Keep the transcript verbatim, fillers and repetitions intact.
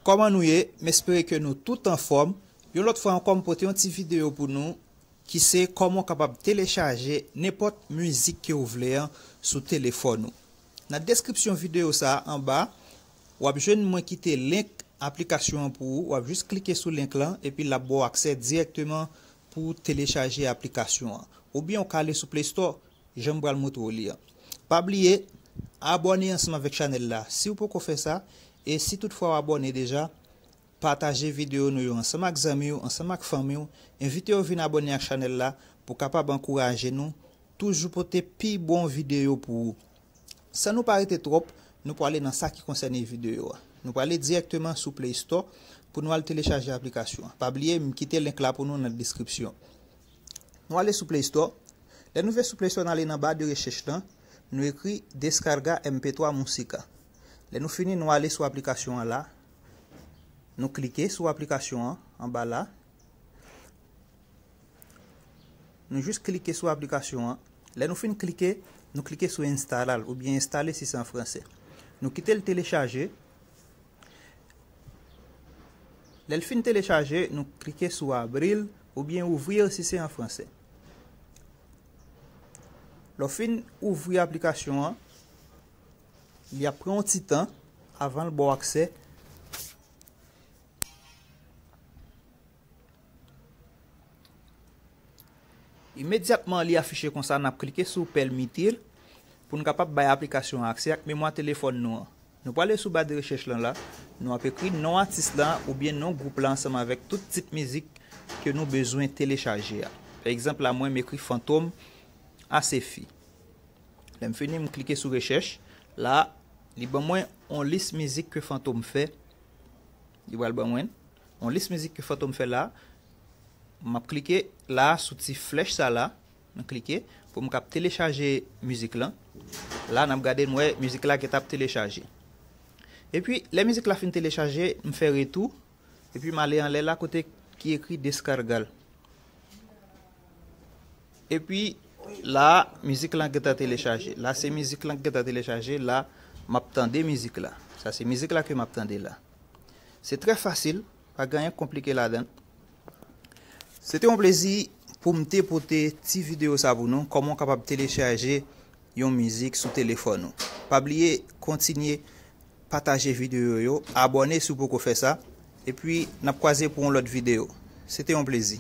Kòman nou ye? M espere ke nou tout anfòm. Yon lòt fwa ankò, m pote yon ti videyo pou nou ki se kòman w kapab telechaje nenpòt mizik ke w vle an sou telefòn ou. Nan deskripsyon videyo sa a anba, w ap jwenn mwen kite link aplikasyon an pou ou. W ap jis klike sou link lan epi l ap ba w aksè dirèkteman pou w telechaje aplikasyon an. Oubyen w ka ale sou Play Store, jan m pral montre w li an. Pa bliye, abòne ansanm avèk chanèl la si w poko fè sa, e si toutfwa w abòne deja, pataje videyo nou yo ansanm ak zanmi w, ansanm ak fanmi w, envite yo vin abòne ak chanèl la pou kapab ankouraje nou toujou pote pi bon videyo pou ou. San nou pa rete twòp, nou prale nan sa ki konsène videyo a. Nou prale dirèkteman sou Play Store pou nou al telechaje aplikasyon an. Pa bliye, m kite link la pou nou nan deskripsyon. Nou ale sou Play Store. Lè nou rive sou Play Store, n ale nan ba de rechèch lan, nou ekri Descarga M P trois Música. Lè nou fini, nou ale sou aplikasyon an la. Nou klike sou aplikasyon an, anba la. Nou jis klike sou aplikasyon an. Lè nou fin klike, nou klike sou instalar oubyen enstale si se an fransè. Nou kite l telechaje. Lè l fin telechaje, nou klike sou abrir oubyen ouvrir si se an fransè. Lè w fin ouvri aplikasyon an, li ap pran yon ti tan avan l ba w aksè. Imedyatman li afiche konsa, n ap klike sou permitir pou n kapab bay aplikasyon an aksè ak memwa telefòn nou an. Nou prale sou ba de rechèch lan la, nou ap ekri non atis la oubyen non gwoup la ansanm avèk tout tit mizik ke nou bezwen telechaje a. Pa egzanp la, mwen m ekri Fantom Asefi. Lè m fini, m klike sou rechèch. La, li ban mwen yon lis mizik ke Fantom fè. Li pral ban mwen yon lis mizik ke Fantom fè la. M ap klike la sou ti flèch sa la. M klike pou m kab telechaje mizik lan. La, n ap gade, n wè mizik la gentan ap telechaje. Epi, lè mizik la fin telechaje, m fè retou. Epi, m ale anlè la kote ki ekri descargar. Epi, la, mizik lan gentan telechaje. La, se mizik lan gentan telechaje. La, m ap tande mizik la. Sa se mizik la ke m ap tande la. Se trè fasil, pa gen anyen konplike ladan l. Se te yon plezi pou m te pote ti videyo sa pou nou, kòman w kapab telechaje yon mizik sou telefòn ou. Pa bliye kontinye pataje videyo yo, abòne si w poko fè sa, epi n ap kwaze pou yon lòt videyo. Se te yon plezi.